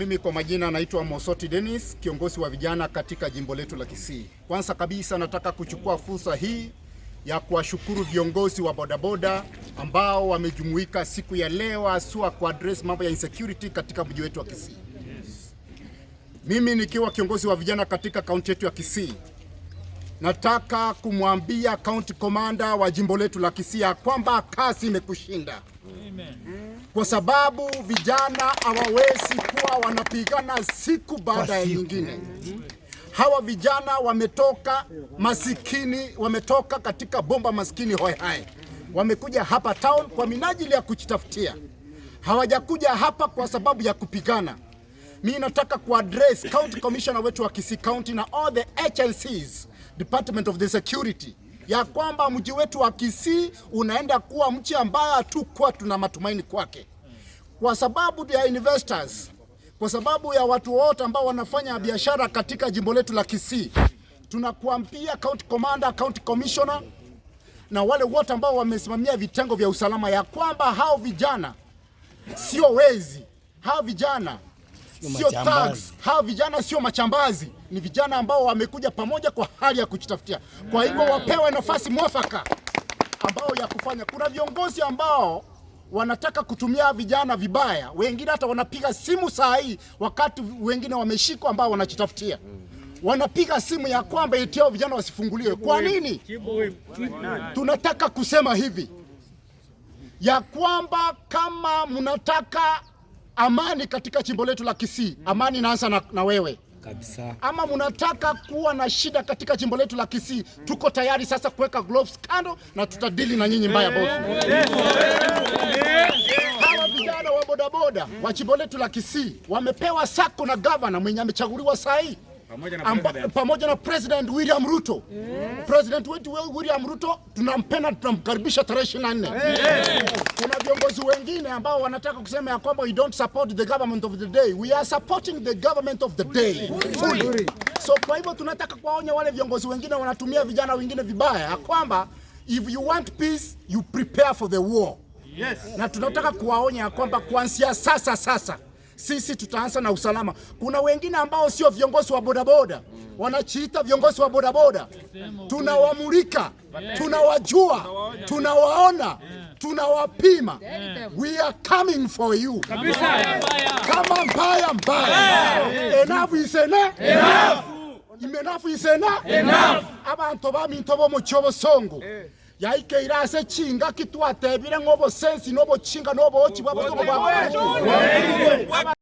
Mimi kwa majina naitwa Mosoti Dennis, kiongozi wa vijana katika jimbo letu la Kisii. Kwanza kabisa nataka kuchukua fursa hii ya kuwashukuru viongozi wa bodaboda ambao wamejumuika siku ya leo haswa ku address mambo ya insecurity katika mji wetu wa Kisii. Mimi nikiwa kiongozi wa vijana katika kaunti yetu ya Kisii, nataka kumwambia county commander wa jimbo letu la Kisii ya kwamba kazi imekushinda kwa sababu vijana hawawezi kuwa wanapigana siku baada ya nyingine. Hawa vijana wametoka masikini, wametoka katika bomba maskini hoehae, wamekuja hapa town kwa minajili ya kujitafutia. Hawajakuja hapa kwa sababu ya kupigana. Mi nataka kuaddress county commissioner wetu wa Kisii County na all the agencies, Department of the Security, ya kwamba mji wetu wa Kisii unaenda kuwa mji ambayo hatukuwa tuna matumaini kwake, kwa sababu ya investors, kwa sababu ya watu wote ambao wanafanya biashara katika jimbo letu la Kisii. Tunakuambia county commander, county commissioner na wale wote ambao wamesimamia vitengo vya usalama ya kwamba hao vijana sio wezi, hao vijana sio Majambazi. Thugs, hao vijana sio majambazi, ni vijana ambao wamekuja pamoja kwa hali ya kujitafutia. Kwa hivyo wapewe nafasi mwafaka ambao ya kufanya. Kuna viongozi ambao wanataka kutumia vijana vibaya, wengine hata wanapiga simu saa hii, wakati wengine wameshikwa ambao wanajitafutia, wanapiga simu ya kwamba eti hao vijana wasifunguliwe. Kwa nini? Tunataka kusema hivi ya kwamba kama mnataka amani katika jimbo letu la Kisii, amani inaanza na wewe Kabisa. Ama mnataka kuwa na shida katika jimbo letu la Kisii, tuko tayari sasa kuweka gloves kando na tutadili na nyinyi mbaya bovu. Hawa vijana wa bodaboda wa jimbo letu la Kisii wamepewa sacco na gavana mwenye amechaguliwa saa hii pamoja na President William Ruto. President wetu William Ruto tunampenda, tunamkaribisha tarehe 24. Kuna viongozi wengine ambao wanataka kusema ya kwamba we don't support the government of the day. We are supporting the government of the day fully. So kwa hivyo tunataka kuwaonya wale viongozi wengine wanatumia vijana wengine vibaya ya kwamba if you want peace, you prepare for the war. Na tunataka kuwaonya ya kwamba kuanzia sasa sisi tutaanza na usalama. Kuna wengine ambao sio viongozi wa bodaboda wanajiita viongozi wa bodaboda, tunawamulika, tunawajua, tunawaona, tunawapima. We are coming for you kama mbaya mbaya. Enough is enough. Enough is enough. Abantu baminto bomuchi obosongo yaikeire ase chinga kitwatebire ng'obosensi n'obochinga n'obochi bw'abasongo bwa.